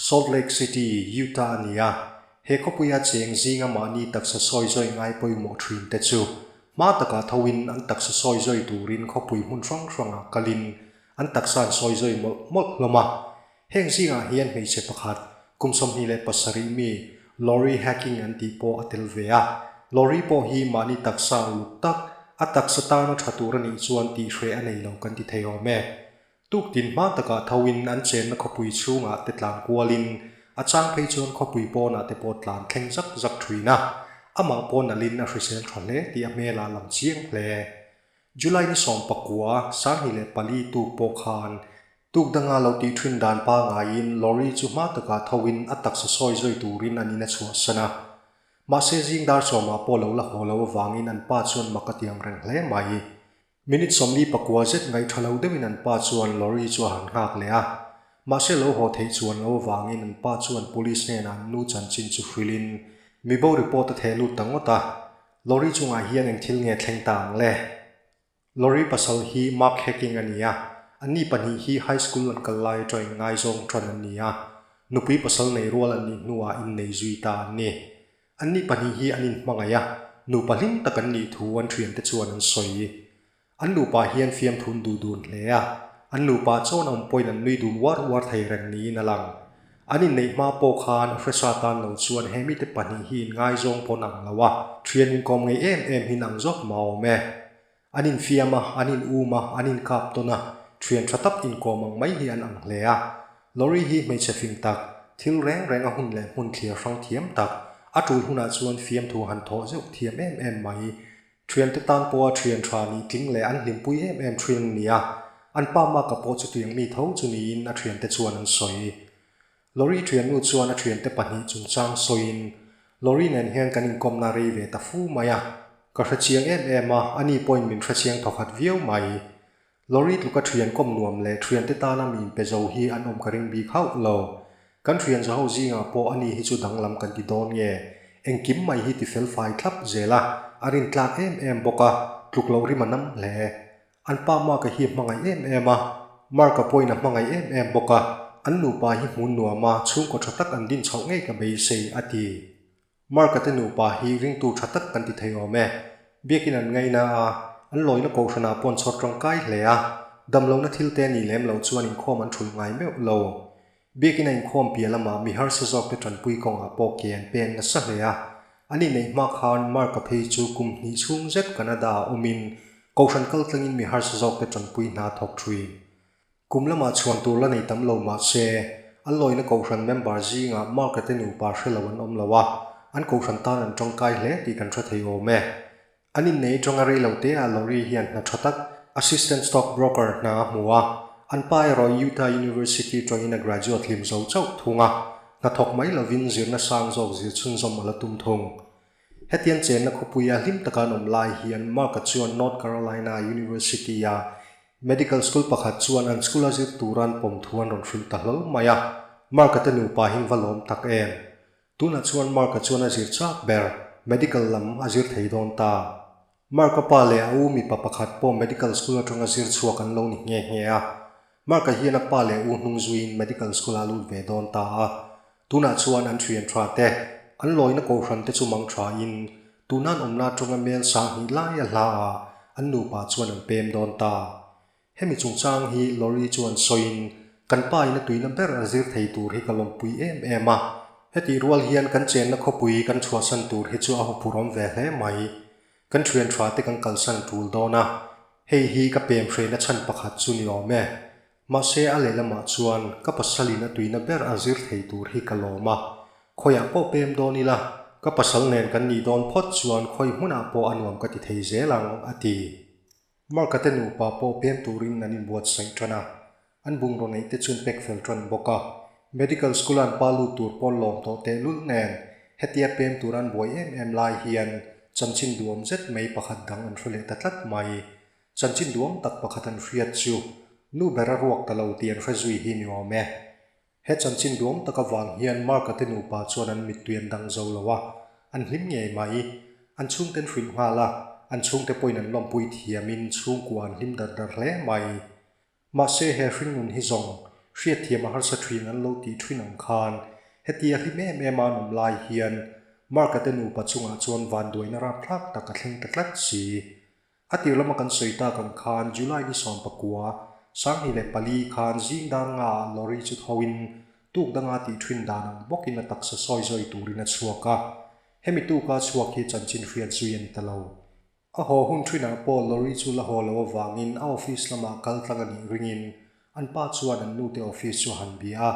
Salt Lake City, Utah a ni a. He khawpuia cheng zinga mahni taksa sawi zawi ngai pawimawh thin te chu hma takah thoin an taksa sawi zawi turin khawpui hmun hrang hrangah kalin an taksa an sawi zawi mawlh mawlh hlawm a. Heng zingah hian hmeichhe pakhat, kum 27 mi Lori Hacking an tih pawh a tel ve a. Lori pawh hi mahni taksa uluk tak, a taksa tana tha tur a nih chuan tihhreh a nei lo kan ti thei awm e. Tuktin hma takah thoin an chenna khawpui chhungah te tlan kualin a chang phei chuan khawpui pawnah te pawh tlan thleng zak zak thin a. Amah pawh nalhin a hrisel tha hle tih a hmelah lang chiang hle. July ni 19, 2004 tuk pawh khan Tuk danga lo tih thin dan pangaiin lorry chu hma takah thoin a taksa sawi zawi turin an in a chhuahsan a. Mahse zing dar sawmah pawh lo la haw lo avangin an pa chuan mak a ti ang reng hle mai. Minute 49 zet ngaihtha lo deuhin an pa chuan lorry chu a han nghak leh a. Mahse lo haw theih chuan lo avangin an pa chuan police hnenah an nu chanchin chu hrilhin mibo report a theh lut ta ngawt a. Lorry chungah hian eng thil nge thleng ta ang le? Lorry pasal hi Mark Hacking a ni a, anni pahnih hi high school an kal lai atangin ngaizawng tan an ni a, nupui pasal nei rual an nih hnuah innei zui ta an ni. Anni pahnih hi an inhmangaih a, nupa hlim tak an nih thu an thiante chuan an sawi. An nupa hian fiamthun duh dun hle a, an nupa chuan awm pawhin an nui dun uar uar thei reng niin a lang. An inneih hma pawh khan hresa tan lo chuan he mite pahnih hi inngaizawng pawn ang lo a, thian inkawm ngei em em hin ang zawk mah awm e. An infiam a, an in um a, an inkap tawn a, thian tha tak inkawm ang mai hi an ang hle a. Lorry hi hmeichhe fing tak, thil reng reng a hun leh hmun thlir hrang thiam tak, a tul hunah chuan fiamthu han thawh zeuh thiam em em mai. Thiante tan pawha thian tha nih tling leh an hlimpui em em thin a ni a, an pa Mark-a pawh chutiang mi tho chu niin a thiante chuan an sawi. Lorry thiannu chuan a thiante pahnih chungchang sawiin, Lorry nen hian kan inkawmna rei ve ta fu mai a, ka hrechiang em em a, ani pawhin min hrechiang thawkhat viau mai. Lorry tluka thian kawm nuam leh thiante tana mi inpe zo hi an awm ka ring bik hauh lo. Kan thian zaho zingah pawh ani hi chu danglam kan ti dawn nge? Engkim mai hi ti felfai thlap zel a, a rintlak em em bawk a, tluk loh rim a nam hle. An pa Mark-a hi a hmangaih em em a, Mark-a pawhin a hmangaih em em bawk a, an nupa hi hmun nuam a, chhungkaw tha tak an din chhoh ngei ka beisei, a ti. Mark-a te nupa hi ringtu tha tak kan ti thei awm e. Biakin an ngaina a, an lawina kohhranah pawh an chhawr tangkai hle a, damlohna thil te nih lem loh chuan inkhawm an thulh ngai meuh lo. Biakin a inkhawm piah lamah mi harsa zawkte tanpui kawngah pawh ke an pen nasa hle a. An inneih hma khan Mark-a phei chu kum hnih chhung zet Canada-ah awmin Kohhran kal tlangin mi harsa zawkte tanpui hna thawk thin. Kum lamah chhuan tur la nei tam lo mah se, an lawina Kohhran member zingah Mark-a te nupa hre lo an awm lo a, an Kohhran tan an tangkai hle tih kan hre thei awm e. An innei atanga rei lo te ah Lorry hian hna tha tak, assistant stock broker hna a hmu a, an pa erawh Utah University tawngin a graduate hlim zo chauh thung a, hna thawk mai lovin zirna sang zawk zir chhunzawm a la tum thung. Hetiang chenna khawpuia hlim taka an awm lai hian Mark-a chuan North Carolina University-a medical school pakhat chuan an school a zir tura an pawm thu an rawn hrilh ta hlawl mai a, Mark-a te nupa hi an va lawm tak em? Tunah chuan Mark-a chuan a zir chak ber, medical lam a zir thei dawn ta. Mark-a pa leh a u mipa pakhat pawh medical school atanga zir chhuak an lo ni nghe nghe a. Mark-a hian a pa leh u hnung zuiin medical school-ah a lut ve dawn ta a. Tunah chuan an thian tha te, an lawina kohhran te chu mang thain, tuna an awmna atanga mel 2000 lai a hla ah an nupa chuan an pem dawn ta. Hemi chungchang hi Lorry chuan sawiin, Kan pa in a tuina ber a zir thei tur hi ka lawmpui em em a. Hetih rual hian kan chenna khawpui kan chhuahsan tur hi chu a huphurhawm ve hle mai. Kan thian tha te kan kalsan tul dawn a, hei hi ka pem hrehna chhan pakhat chu ni awm e. Mahse a lehlamah chuan ka pasalin a tuina ber a zir thei tur hi ka lawm a. Khawiah pawh pem dawn ila, ka pasal nen kan nih dawn phawt chuan khawi hmunah pawh a nuam ka ti thei zel ang, a ti. Mark-a te nupa pawh pem turin an inbuatsaih tan a, an bungraw neih te chu an pack fel tan bawk a. Medical school-a an pa lut tur pawh lawm tawh tehlul nen hetia pem tura an buai em em lai hian chanchin duhawm zet mai pakhat dang an hre leh ta tlat mai. Chanchin duhawm tak pakhat an hriat chu nu ber a ruak ta lo tih an hre zui hi ni awm e. He chanchin duam tak avang hian Mark-a te nupa chuan an mittui an dang zo lo a, an hlim ngei mai. An chhungte an hrilh nghal a, an chhungte pawhin an lawmpui thiamin chhungkua an hlim dar dar hle mai. Mahse he hringnun hi zawng, Hriatthiam a harsa thin an lo tih thin ang khan hetia hlim em em a an awm lai hian Mark-a te nupa chungah chuan vanduaina rapthlak tak a thleng ta tlat si. A tir lama kan sawi tak ang khan July ni 19, 2004 khan zing dar ngaah lorry chu thoin tuk danga tih thin dan ang bawkin a taksa sawi zawi turin a chhuak a. Hemi tuka chhuak hi chanchin hriat zui a ni ta lo. A haw hun thinah pawh lorry chu la haw lo avangin a office lamah kal tlang a nih ringin an pa chuan an nute office chu a han bia a.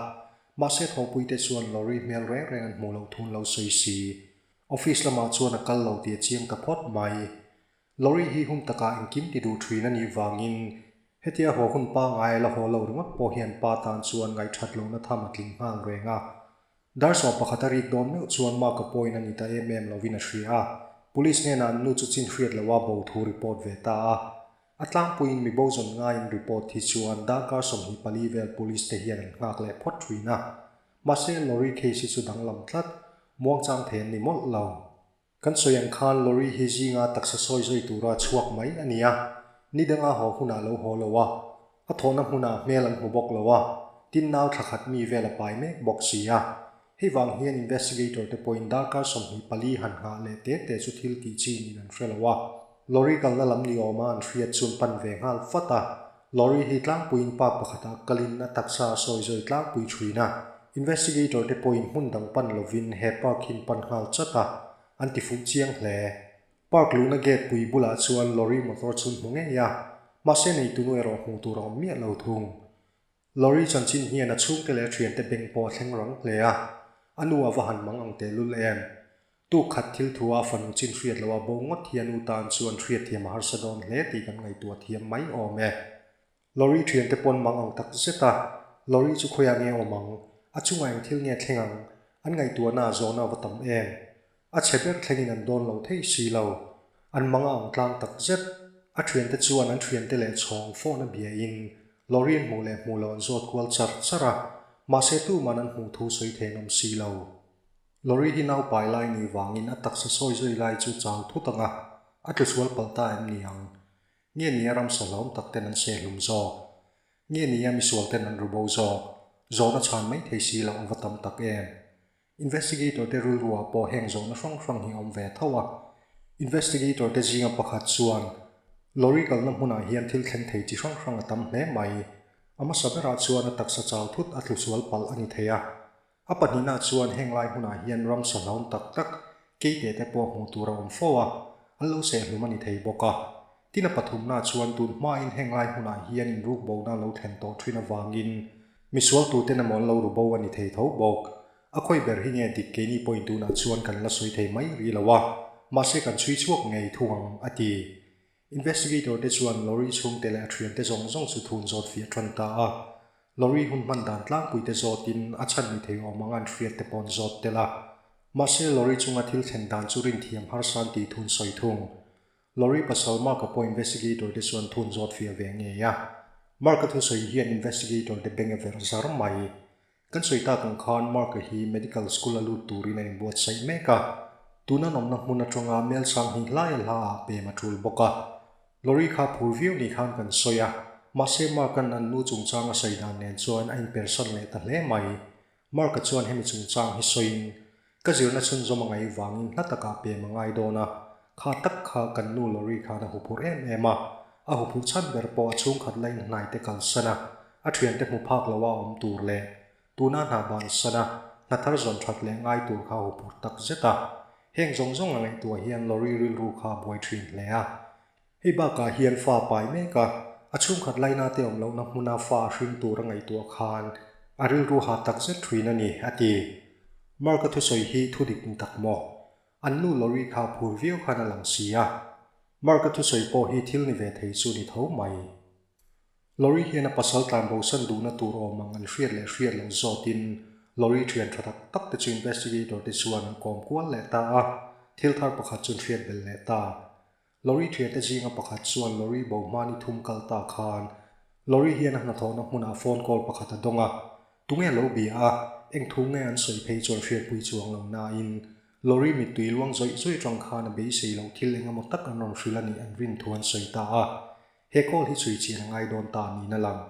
Mahse thawhpuite chuan lorry hmel reng reng an hmuh loh thun lo sawi si. Office lamah chuan a kal lo tih a chiang ta phawt mai. Lorry hi hun takah engkim ti duh thin a nih vangin hetia haw hun pangngai a la haw lo ringawt pawh hian pa tan chuan ngaihthat lohna tham a tling nghal reng a. Dar 11 a rik dawn meuh chuan Mark-a pawhin a ni ta em em lovin a hria a, Police hnenah an nu chu chin hriat loha bo thu report ve ta a. A tlangpuiin mi bo zawn ngaiin report hi chuan darkar 24 vel Police te hian an nghak leh phawt thin a. Mahse Lorry case hi chu danglam tlat, muangchang thei an ni mawlh lo. Kan sawi ang khan lorry hi zinga taksa sawi zawi tura chhuak mai a ni a, ni danga haw hunah lo haw lo a, a thawhna hmunah hmel an hmu bawk lo a, tin nau thla khat mi vel a pai mek bawk si a. Hei vang hian investigator te pawhin darkar 24 han nghah leh te te chu thil tih chi niin an hre lo a, lorry kalna lam ni awma an hriat chuan pan ve nghal vat a, lorry hi tlangpuiin park pakhatah kalin a taksa a sawi zawi tlangpui thin a. Investigator te pawhin hmun dang pan lovin he park hi an pan nghal chat a, an ti fuh chiang hle. Park luhna gate pui bulah chuan lorry motor chu an hmu ngei a, mahse neitunu erawh hmuh tur a awm miah lo thung. Lorry chanchin hian a chhungte leh a thiante beng pawh a thleng rang hle a, a nu a va han mang ang tehlul em. Tuk khat thil thu a fanu chin hriat loh a bo ngawt hi a nu tan chuan hriatthiam a harsa dawn hle tih kan ngaihtuah thiam mai awm e. Lorry thiante pawn mang ang tak zet a, lorry chu khawiah nge awm ang, a chungah eng thil nge thleng ang, an ngaihtuahna a zawhna a va tam em. A chhe ber thlengin an dawn lo thei si lo. An mang a ang tlang tak zet. A thiante chuan an thiante leh chhawng phone a biain lorry an hmuh leh hmuh loh an zawt kual char char a, mahse tuman an hmuh thu sawi thein awm si lo. Lorry hi nau pai lai nih vangin a taksa sawi zui lai chu chau thut ang a, a tlusual palh ta em ni ang? Nge nia ramsa hlawm tak ten an seh hlum zawk? Nge nia misual ten an ru bo zawk? Zawhna chhan mai thei si loh a va tam tak em? Investigator te rilruah pawh heng zawhna hrang hrang hi a awm ve tho a. Investigator te zinga pakhat chuan, Lorry kalna hmunah hian thil thleng thei chi hrang hrang a tam hle mai. A hmasa berah chuan a taksa chau thut a tlu sual palh a ni thei a. A pahnihna chuan heng lai hmunah hian ramsa hlauhawm tak tak keite te pawh hmuh tur a awm fo a, an lo sehhlum a ni thei bawk a. Tin a pathumna chuan tun hmain heng lai hmunah hian inrukbona lo thlen tawh thin avangin misual tuten emaw an lo ru bo a ni thei tho bawk. A khawi ber hi nge dik keini pawhin tunah chuan kan la sawi thei mai rih lo a, mahse kan chhui chhuak ngei thung ang, a ti. Investigator te chuan lorry chhungte leh a thiante zawng zawng chu thun zawt fiah tan ta a. Lorry hun hman dan tlangpui te zawtin a chhan ni thei awm ang an hriat te paw'n zawt tel a. Mahse lorry chunga thil thlen dan chu rinthiam harsa an tih thun sawi thung. Lorry pasal Mark-a pawh investigator te chuan thun zawt fiah ve ngei a. Mark-a thusawi hian investigator te beng a verh zar mai. Kan sawi tak ang khan Mark-a hi medical school a lut turin a inbuatsaih mek a, tuna an awmna hmun atanga mel sang hi hlai a hla ah pem a tul bawk a. Lorry kha phur viau ni khan kan sawi a, mahse Mark-a'n an nu chungchang a sawi dan nen chuan a inpersan leh ta hle mai. Mark-a chuan hemi chungchang hi sawiin, Ka zirna chhunzawm a ngaih vangin hla takah pem a ngai dawn a, kha tak kha kan nu Lorry khan a huphurh em em a, a huphurh chhan ber pawh a chhungkhat la inhnaite kalsan a, a thiante hmu phak loha awm tur leh tuna hna bansan a, hna thar zawn that leh ngai tur kha a huphurh tak zet a. Heng zawng zawng a ngaihtuah hian Lorry rilru kha a buai thin hle a. Hei bakah hian fa pai mek a, a chhungkhat laina te awm lohna hmuna fa a hring tur a ngaihtuah khan a rilru ha tak zet thin a ni, a ti. Mark-a thusawi hi thu dik ni tak maw? An nu Lorry kha phur viau khan a lang si a. Mark-a thusawi pawh hi thil ni ve thei chu ni tho mai. Lorry hian a pasal tlan bosan duhna tur awm ang an hriat leh hriat loh zawtin Lorry thian tha tak tak te chu investigator te chuan an kawm kual leh ta a, thil thar pakhat chu an hriat belh leh ta. Lorry thiante zinga pakhat chuan lorry bo hma ni thum kal ta khan lorry hian a hnathawhna hmunah phone call pakhat a dawng a, tunge lo bia a, eng thu nge an sawi phei chuan hriatpui chuang lo nain lorry mittui luang zawih zawih tang khan a beisei loh thil eng emaw tak an rawn hrilh a nih an rin thu an sawi ta a, he call hi chhui chian a ngai dawn ta niin a lang.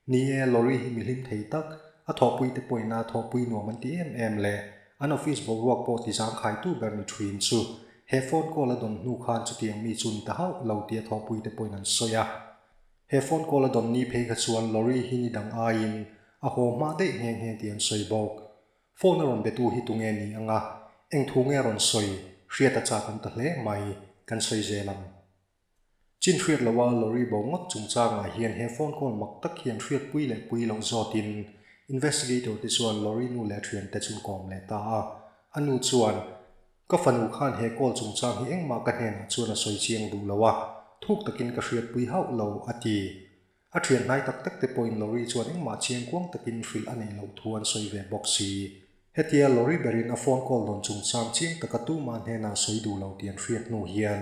Ni e, Lori hi mi hlim thei tak, a thawhpuite pawhin a thawhpui nuam an ti em em leh an office boruak pawh ti zangkhaitu ber ni thuin chu he phone call a dawn hnu khan chutiang mi chu ni ta hauh lo tih a thawhpuite pawhin an sawi a. He phone call a dawn ni phei kha chuan Lori hi ni dang aiin a haw hma daih nghe nghe tih an sawi bawk. Phone a rawn betu hi tunge ni anga eng thu nge a rawn sawi hriat a chak awm ta hle mai, kan sawi zel ang. Chin hriat loha lorry bo ngawt chungchangah hian he phone call mak tak hian hriatpui leh pui loh zawtin investigator te chuan lorry nu leh thiante chu an kawm leh ta a. A nu chuan, Ka fanu khan he call chungchang hi engmah ka hnenah chuan a sawi chiang duh lo a, thuk takin ka hriatpui hauh lo, a ti. A thian hnai tak tak te pawhin lorry chuan engmah chiang kuang takin hrilh a neih loh thu an sawi ve bawk si. Hetia lorry berin a phone call dawn chungchang chiang taka tumah hnenah sawi duh lo tih an hriat hnu hian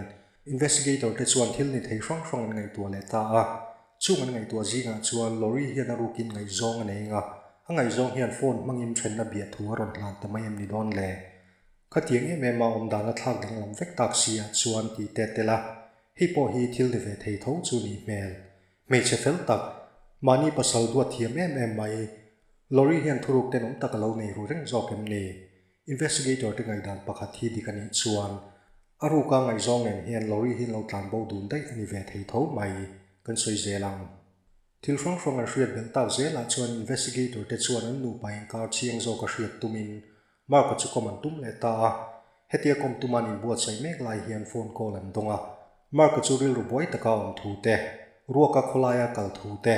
investigator te chuan thil ni thei hrang hrang an ngaihtuah leh ta a. Chung an ngaihtuah zingah chuan lorry hian a rukin ngaihzawng a nei anga, a ngaihzawng hian phone hmangin thenna biah thu a rawn hlan ta mai em ni dawn le? Khatiang em em a awmdan a thlak danglam vek tak si ah chuan tih te tel a, Hei pawh hi thil ni ve thei tho chu nih hmel. Hmeichhe fel tak, mahni pasal duat thiam em em mai. Lorry hian thuruk tenawm tak a lo nei ru reng zawk em ni? Investigator te ngaihdan pakhat hi dik a nih chuan a ruka ngaihzawng nen hian Lorry hi an lo tlan bo dun daih a ni ve thei tho mai, kan sawi zel ang. Thil hrang hrang an hriat belh tak zelah chuan investigator te chuan an nupa inkar chiang zawk a hriat tumin Mark-a chu kawm an tum leh ta a, hetia kawm tuma an inbuatsaih mek lai hian phone call an dawng a. Mark-a chu rilru buai taka a awm thu te, ruaka khawlaia kal thu te,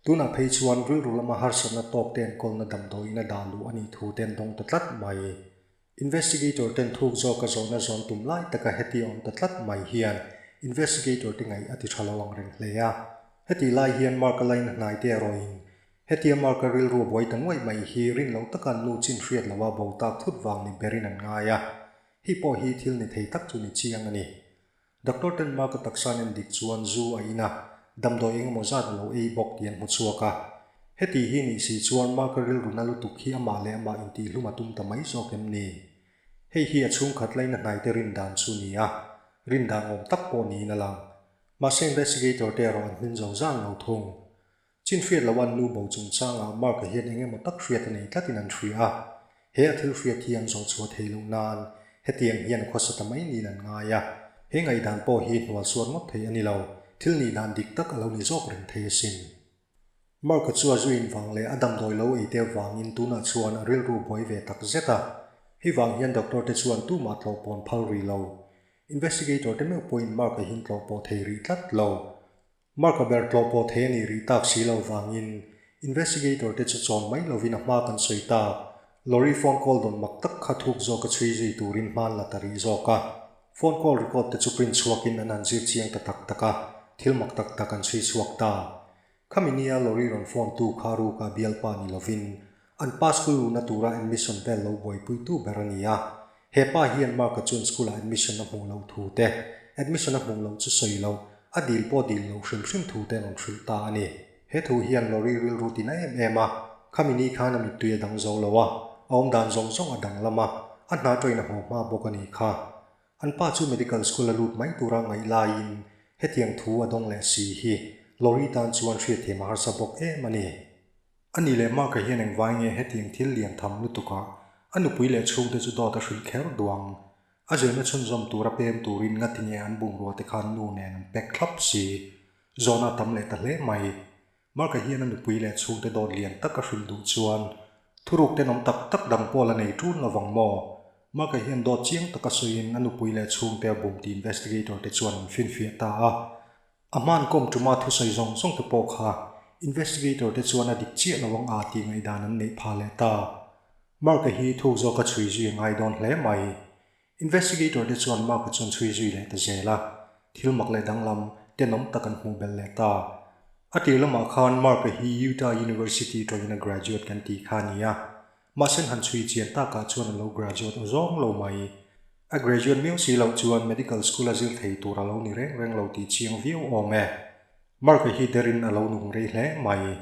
tunah phei chuan rilru lama harsatna tawk te enkawlna damdawiin a dah luh a nih thu te an dawng ta tlat mai. Investigator ten thuk zawka zawhna zawn tum lai taka hetia awm ta tlat mai hian investigator te ngaih a ti tha lo ang reng hle a. Hetih lai hian Mark-a laina hnai te erawhin Hetia Mark-a rilru a buai ta nguaih mai hi rin loh taka an nu chin hriat loha bo tak thut vang ni berin an ngai a, hei pawh hi thil ni thei tak chu ni chiang a ni. Doctor ten Mark-a taksa an en dik chuan zu a in a, damdawi eng emaw zat a lo ei bawk tih an hmu chhuak a. Heti hi nih si chuan Mark-a rilru na lutuk hi amah leh amah intihhlum a tum ta mai zawk em ni? Hei hi a chhungkhat laina hnaite rin dan chu ni a, rin dan awm tak pawh niin a lang. Mahse investigator te erawh an hmin zo zan lo thung. Chin hriat loh an nu bo chungchangah Mark-a hian eng emaw tak hriat a nei tlatin an hria a, he a thil hriat hi an zawh chhuah thei loh nan hetiang hian khawsa ta mai niin an ngai a. He ngaihdan pawh hi hnual suat ngawt thei a ni lo, thil nih dan dik tak a lo ni zawk reng thei asin. Mark-a chu a zuin vang leh a damdawi lo ei te vangin tunah chuan a rilru buai ve tak zet a, hei vang hian doctor te chuan tumah tlawh pawn phal rih lo. Investigator te meuh pawhin Mark-a hin tlawh pawh thei rih tlat lo. Mark-a ber tlawh pawh thei a nih rih tak si lo vangin investigator te chu chawn mai lovin a hma kan sawi tak. Lorry phone call dawn mak tak kha thuk zawka chhui zui turin hma an la ta rih zawk a. Phone call record te chu print chhuakin an han zir chiang ta tak tak a, thil mak tak tak an chhui chhuak ta. Khami nia lorry rawn phone tu kha ruka bialpa ni lovin An pa school luhna tura admission vel lo buaipuitu ber a ni a. He pa hian Mark-a chuan school-ah admission a hmuh loh thu te, admission a hmuh loh chu sawi loh, a dil pawh dil loh hrim hrim thu te a rawn hrilh ta a ni. He thu hian Lorry rilru tina em em a, khami ni khan a mittui a dang zo lo a, a awmdan zawng zawng a danglam a, a hna tawin a haw hma bawk a ni kha. An pa chu medical school a lut mai tura ngaih laiin hetiang thu a dawng leh si hi Lorry tan chuan hriatthiam a harsa bawk em a ni. A nih leh Mark-a hian engvai nge hetiang thil lian tham lutukah a nupui leh chhungte chu dawt a hrilh kher duang? A zirna chhunzawm tura pem turin ngati nge an bungrua te khan nu nen an pack thlap si? Zawhna a tam leh ta hle mai. Mark-a hian a nupui leh chhungte dawt lian tak a hrilh duh chuan thuruk tenawm tak tak dang pawh la nei ṭun lovang maw? Mark-a hian dawt chiang taka sawiin a nupui leh chhungte a bum tih investigator te chuan an finfiah ta a. A hman kawm tuma thusawi zawng zawng te pawh kha investigator te chuan a dik chiah lo ang a tih ngaihdan an neih phah leh ta. Mark-a hi thuk zawka chhui zui a ngai dawn hle mai. Investigator te chuan Mark-a chuan chhui zui leh ta zel a, thil mak leh danglam tenawm tak an hmuh belh leh ta. A tir lamah khan Mark-a hi Utah University tawngin a graduate kan tih kha a ni a, Mahse han chhui chian takah chuan a lo graduate aw zawng lo mai. A graduate miau si loh chuan medical school a zir thei tur a lo ni reng reng lo tih chiang viau awm e. Mark-a hi derin a lo nung rei hle mai.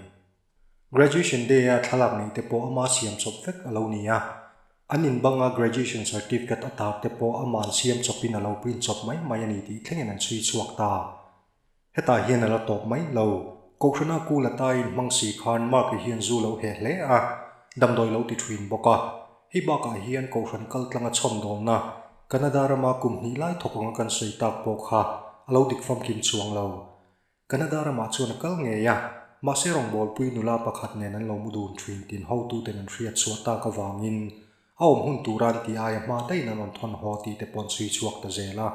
Graduation day-a thlalak neih te pawh ama siam chawp vek a lo ni a. An inbanga graduation certificate a tar te pawh ama'n siam chawpin a lo print chawp mai mai a ni tih thlengin an chhui chhuak ta. Hetah hian a la tawp mai lo. Kohhrana kul a taiin hmang si khan Mark-i hian zu lo heh hle a, damdawi lo ti thin bawk a. Hei bakah hian Kohhran kal tlanga chhawmdawlna Canada rama kum hnih lai thawk anga kan sawi tak pawh kha a lo dik famkim chuang lo. Canada ramah chuan a kal ngei a, mahse rawngbawlpui nula pakhat nen an lo mu dun thin tin hotuten an hriat chhuah tak avangin a awm hun tura an tih aia hma daihin an rawn thawn haw tih te pawh an chhui chhuak ta zel a.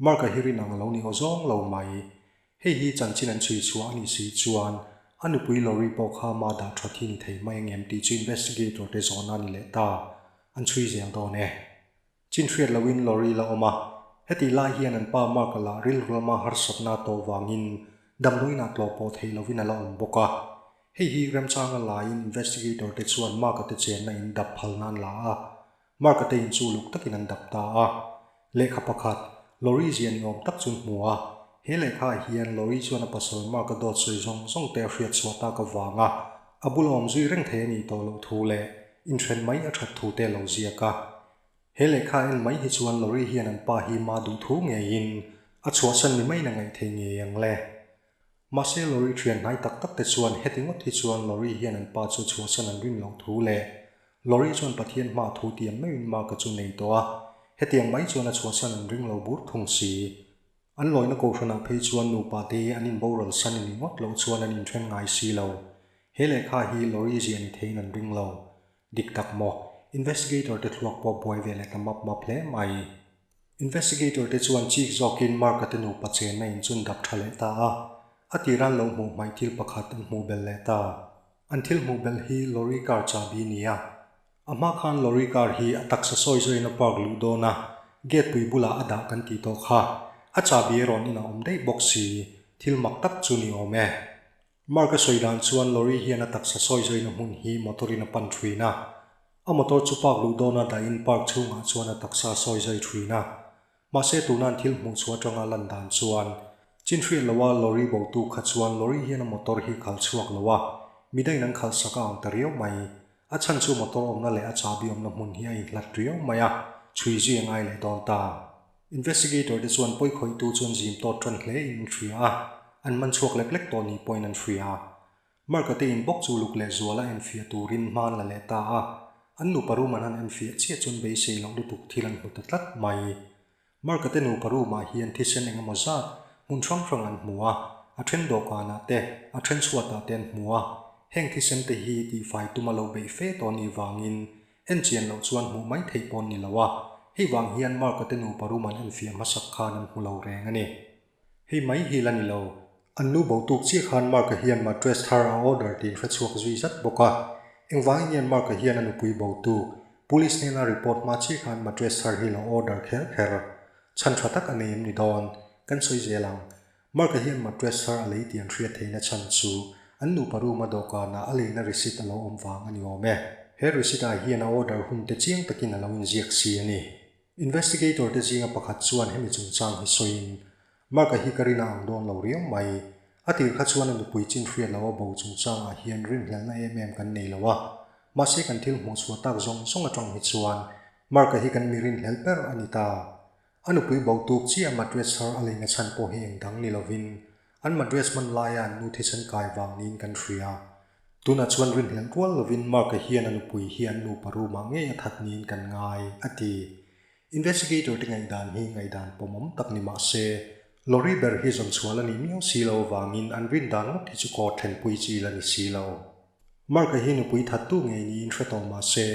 Mark-a hi rin ang a lo ni aw zawng lo mai. Hei hi chanchin an chhui chhuah a nih si chuan a nupui Lori pawh kha ma dah that hi ni thei mai angem tih chu investigator te zawhna a ni leh ta. An chhui zel dawn e. Chin hriat loin Lori la awm a, hetih lai hian an pa Mark-a lah rilru lama harsatna tawh vangin damdawiinah tlawh pawh theih loin a la awm bawk a. Hei hi remchanga laiin investigator te chuan Mark-a te chenna in dap phal nan la a, Mark-a te in chu luk takin an dap ta a. Lehkha pakhat, Lori zia ni awm tak chu an hmu a. He lehkhaah hian Lori chuan a pasal Mark-a dawt sawi zawng zawng te a hriat chhuah tak avanga a bula awm zui reng thei a nih tawh loh thu leh inthen mai a that thu te a lo ziak a. He lehkha en mai hi chuan Lori hian an pa hi ma duh thu ngeiin a chhuahsan ni maiin a ngaih thei ngei ang le. Mahse Lori thian hnai tak tak te chuan heti ngawt hi chuan Lori hian an pa chu chhuahsan an rin loh thu leh Lori chuan Pathian hma thu tiam meuhin Mark-a chu nei tawh a, hetiang mai chuan a chhuahsan an ring lo bur thung si. An lawina kohhranah phei chuan nupa te hi an inboral san i ni ngawt loh chuan an inthen ngai si lo. He lehkha hi Lori ziah ni theiin an ring lo. Dik tak maw? Investigator te thluak pawh buai ve leh ta map map hle mai. Investigator te chuan chik zawkin Mark-a te nupa chenna in chun dap tha leh ta a, a tiran lo hmuh hmaih thil pakhat an hmuh belh leh ta. An thil hmuh belh hi lorry car chahbi ni a. A hma khan lorry car hi a taksa sawi zawin a park luh dawn a, gate pui bulah a dah kan tih tawh kha. A chahbi erawh in a awm daih bawk si, thil mak tak chu ni awm e. Mark a sawi dan chuan lorry hian a taksa sawi zawina hmun hi motor in a pan thin a. A motor chu park luh dawna dahin park chhungah chuan a taksa sawi zai thin a. Mahse tuna an thil hmuh chhuah atanga lan dan chuan chin hriat loha lorry botu kha chuan lorry hian a motor hi khalh chhuak lo a, midangin an khalh sak a ang ta riau mai. A chhan chu motor awmna leh a chahbi awmna hmun hi a inhlat riau mai a, chhui zui a ngai leh dawn ta. Investigator te chuan pawi khawihtu chuan zim tawt tan hle in an hria a, an man chhuak lek lek tawh ni pawhin an hria. Mark-a te in bawk chu luk leh zual a enfiah turin hma an la leh ta a, an nupa room an han enfiah chiah chuan beisei loh lutuk thil an hmu ta tlat mai. Mark-a te nupa room ah hian thisen eng emaw zat hmun hrang hrang an hmu a, a then dawhkanah te, a then chhuatah te an hmu a, heng thisen te hi tihfai tuma lo beih fe tawh anih vangin en chian loh chuan hmuh mai theih pawh an ni lo a, hei vang hian Mark-a te nupa room an enfiah hmasak khan an hmu lo reng a ni. Hei mai hi la ni lo. An nu bo tuk chiah khan Mark-a hian mattress thar a order tiin hre chhuak zui zat bawk a. Engvangin nge Mark-a hian a nupui bo tuk Police hnena report hma chiah khan mattress thar hi lo order kher kher? Chhan tha tak a nei em ni dawn? Kan sawi zel ang. Mark-a hian mattress thar a lei tih an hriat theihna chhan chu an nupa room a dawhkanah a leina receipt a lo awm vang a ni awm e. He receipt ah hian a order hun te chiang takin a lo inziak si a ni. Investigator te zinga pakhat chuan hemi chungchang hi sawiin, Mark-a hi ka rin a ang dawn lo riau mai. A tir kha chuan a nupui chin hriat loh a bo chungchangah hian rinhlelhna em em kan nei lo a. Mahse kan thil hmuh chhuah tak zawng zawng atang hi chuan Mark-a hi kan mi rinhlelh ber a ni ta. A nupui bo tuk chiah mattress thar a leina chhan pawh hi eng dang ni lovin an mattress hman laia an nu thisen kai vang niin kan hria. Tunah chuan rinhlelh rual lovin Mark-a hian a nupui hi an nupa room-ah ngei a that niin kan ngai, a ti. Investigator te ngaihdan hi ngaihdan pawmawm tak ni mah se, lorry ber hi zawn chhuah la nih miau si lo avangin an rindan ngawt hi chu court thlenpui chi la ni si lo. Mark-a hi nupui thattu ngei niin hre tawh mah se,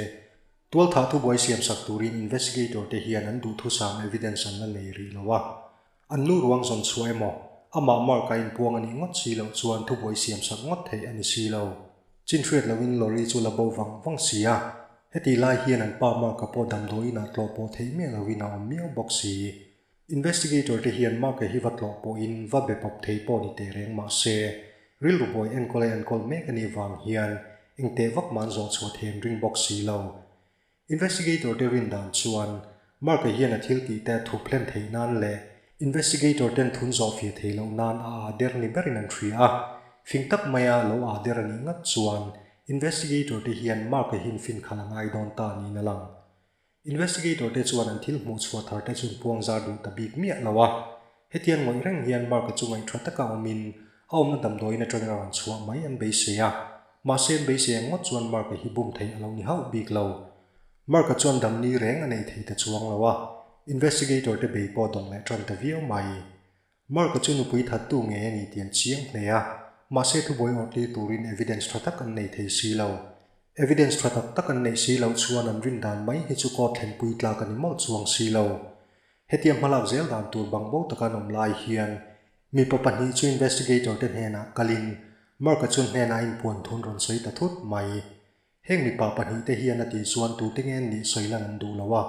tualthah thubuai siamsak turin investigator te hian an duhthusam evidence an la nei rih lo a. An nu ruang zawn chhuah emaw, amah Mark-a inpuang a nih ngawt si loh chuan thubuai siam sak ngawt theih a ni si lo. Chin hriat lohin lorry chu la bo vang vang si a, hetih lai hian an pa Mark-a pawh damdawi inah tlawh pawh theih miah lohin a awm miau bawk si. Investigator te hian Mark-a hi va tlawh pawhin va be pawp thei pawh ni teh reng mah se, rilru buai enkawl a enkawl mek a nih vang hian engteh vak mah an zawh chhuah thei an ring bawk si lo. Investigator te rin dan chuan Mark-a hian a thil tih te a thup hlen theih nan leh Investigator ten thun zawh fir theih loh nan a aa der ni berin an hria a. Fing tak maia lo aa der a nih ngat chuan Investigator te hian Mark-a hin fin khalh a ngai dawn ta niin a lang. Investigator te chuan an thil hmuh chhuah thar te chu an puang zar duh ta bik miah lo a. Hetiang ngawih reng hian Mark-a chu ngaihṭha taka awmin. A awmna damdawiin atangin a rawn chhuah mai an beisei a. Mahse an beisei ang ngawt chuan Mark-a hi bum theih a lo ni hauh bik lo. Mark-a chuan damni reng a nei thei ta chuang lo a, investigator te bei pawh a dawng leh tan ta viau mai. Mark-a chu nupui thattu ngei a ni tih an chiang hle a, mahse thubuai awrhtir turin evidence tha tak an nei thei si lo. Evidence tha tak tak an neih si loh chuan an rin dan mai hi chu court thlenpui tlak a ni mawlh chuang si lo. Hetia hmalak zel dan tur bangbo taka an awm lai hian mipa pahnih chu investigator te hnenah kalin Mark-a chu hnenah a inpuan thun rawn sawi ta thut mai. Heng mipa pahnihte hian a tih chuan tute nge an nih sawi lan an duh lo a,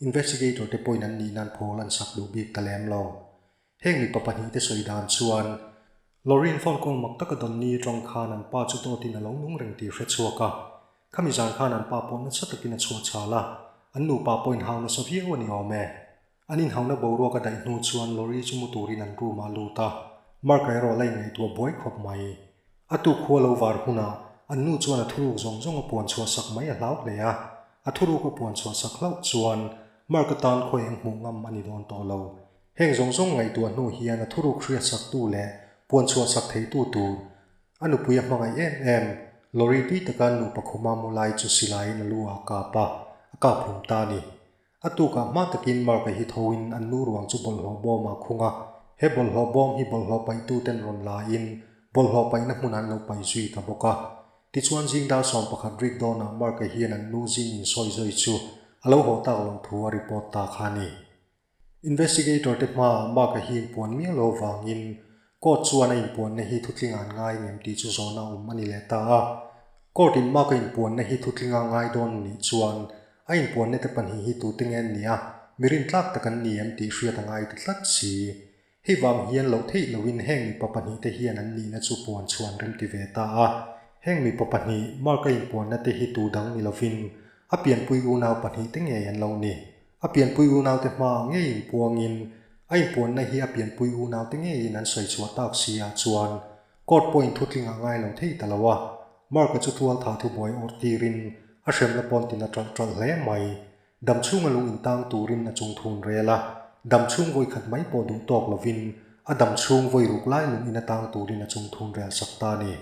investigator te pawhin an nih nan phawl an sak duh bik ta lem lo. Heng mipa pahnihte sawi dan chuan Loreen phone call mak taka dawn ni atang khan an pa chu dawtin a lo nung reng tih hre chhuak a, khami zan khan an pa pawh nasa takin a chhuah chhal a, an nupa pawh inhau nasa viau a ni awm e. An inhauna boruak a daih hnu chuan lorry chu mu turin an room ah a lut a, Mark-a erawh la inngaihtuah buai khawp mai. A tuk khu a lo var hunah an nu chuan a thuruk zawng zawng a puan chhuah sak mai a hlau hle a, a thuruk a puan chhuah sak hlauh chuan Mark-a tan khawi eng hmuh ngam a ni dawn tawh lo. Heng zawng zawng ngaihtuah hnu hian a thuruk hriat saktu leh puan chhuah sak theitu tur a nupui a hmangaih em em lorry tui taka an nupa khuma mu lai chu silaiin a lu ah a kap a, a kap hlum ta a ni. A tukah hma takin Mark-a hi thoin an nu ruang chu bawlhhlawh bawmah a khung a. He bawlhhlawh bawm hi bawlhhlawh paihtuten rawn lain bawlhhlawh paihna hmunah an lo paih zui ta bawk a. Tichuan zing dar 11 rik dawnah Mark-a hian an nu zing insawi zawi chu a lo haw tak loh thu a report ta kha a ni. Investigator te hmaah Mark-a hi inpuan miah lo vangin court chuan a inpuanna hi thutlinga an ngai ngem tih chu zawhna awm a ni leh ta a. Court in Mark-a inpuanna hi thutlinga ngai dawn a nih chuan A inpuanna te pahnih hi tute nge an nih a, mi rintlak tak an ni em tih hriat a ngai ta tlat si. Hei vang hian loh theih lohin heng mipa pahnih te hian an nihna chu puan chhuan rem ti ve ta a. Heng mipa pahnih, Mark a inpuanna te hi tu dang ni lovin a pianpui unau pahnih te ngei an lo ni. A pianpui unau te hmaah ngei inpuangin a inpuanna hi a pianpui unau te ngeiin an sawi chhuah tak si ah chuan court pawhin thutling a ngai lo thei ta lo a. Mark-a chu tual tha thubuai awrh tirin a hremna pawn tin a ṭalh ṭalh hle mai. Dam chhunga lung intang turin a chung thun rel a, dam chhung vawi khat mai pawh duh tawk lovin a dam chhung vawi ruk lai lung in a tang turin a chung thun rel sak ta a ni.